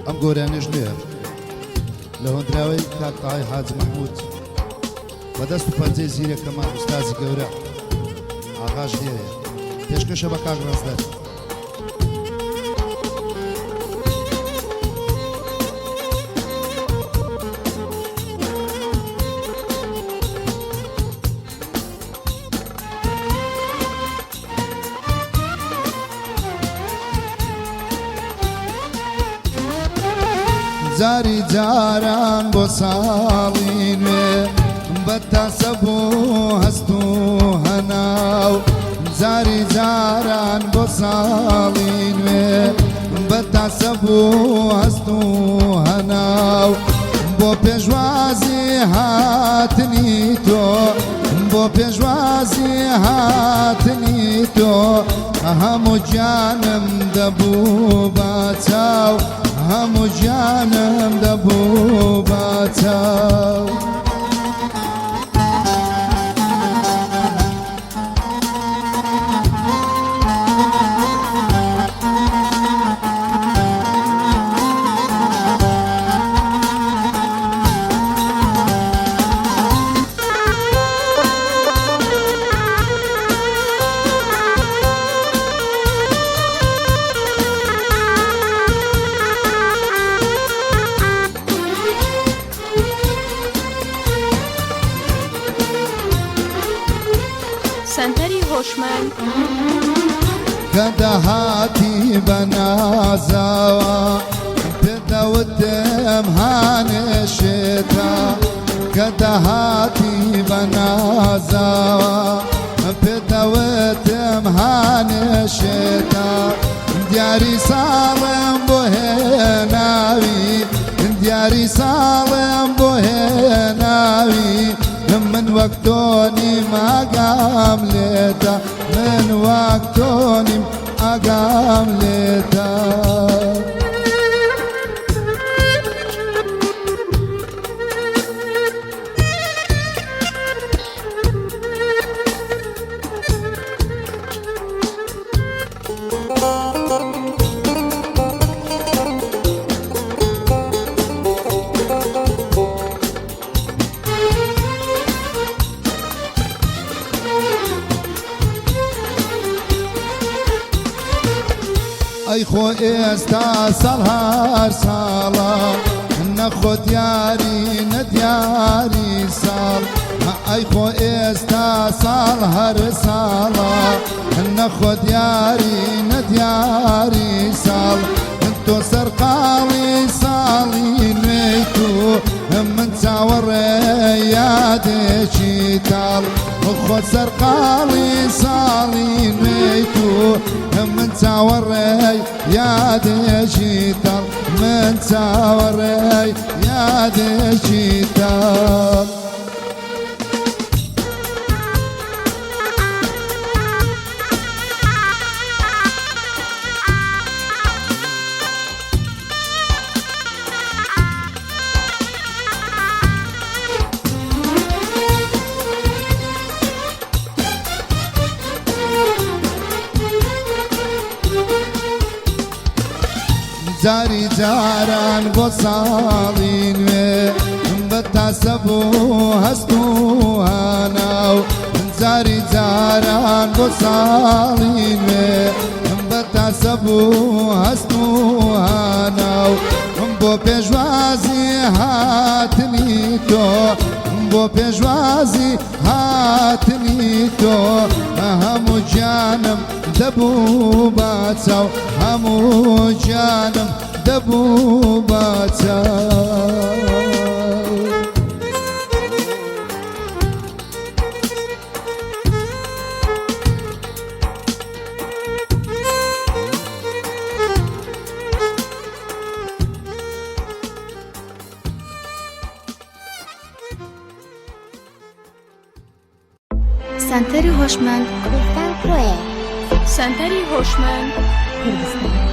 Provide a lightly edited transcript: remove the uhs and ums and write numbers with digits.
ئەم گۆرانیش نوێ لە هۆندراوەی کاک تاهای حاجی مەحمود بە دەست و پەنجەی زیرەکەمان ئوستازی گەورە ئاغاش لێرەیە پێشکەشە بە کاک ڕەزدەر. جاری جاران بۆ ساڵی نوێ بە تاسە بۆ هەست و هەناو جاری جاران بۆ ساڵی نوێ بە تاسە بۆ هەست و هەناو بۆ پێشوازی هاتنی تۆ بۆ پێشوازی هاتنی تۆ هەموو گیانم دەبوو بە چاو هەموو گیانم دەبوو بە چاو. سەنتەری هۆشمەند. کە دەهاتی بە نازەوە پێت دەوتم هانێ شێتە کە دەهاتی بە نازەوە پێت دەوتم هانێ شێتە دیاری ساڵم بۆ هێناوی دیاری ساڵم بۆ هێناوی من وەک تۆنیم ئاگام لێتە من وەک تۆنیم ئاگام لێتە. ئەی خۆ ئێستا ساڵ هەر ساڵە نەخۆ دیاری نەدیاری ساڵ ئەی خۆ ئێستا ساڵ هەر ساڵە نەخۆ دیاری نەدیاری ساڵ تۆ سەرقاڵی ساڵی نوێیت و من چاوەڕێ یادێکی تاڵ خۆ سەرقاڵی ساڵی نوێیت و من چاوەڕێی یادێکی تاڵ من چاوەڕێی یادێکی تاڵ. جاری جاران بۆ ساڵی نوێ بە تاسە بوو هەست و هاناو جاری جاران بۆ ساڵی نوێ بە تاسە بوو هەست و هاناو بۆ پێشوازی هاتنی تۆ بۆ پێشوازی هاتنی تۆ هەموو گیانم دەبوو بە چاو هەموو گیانم دەبوو بە چاو. سەنتەری هۆشمەند کوردستان کۆیە. سەنتەری هۆشمەند کوردستان.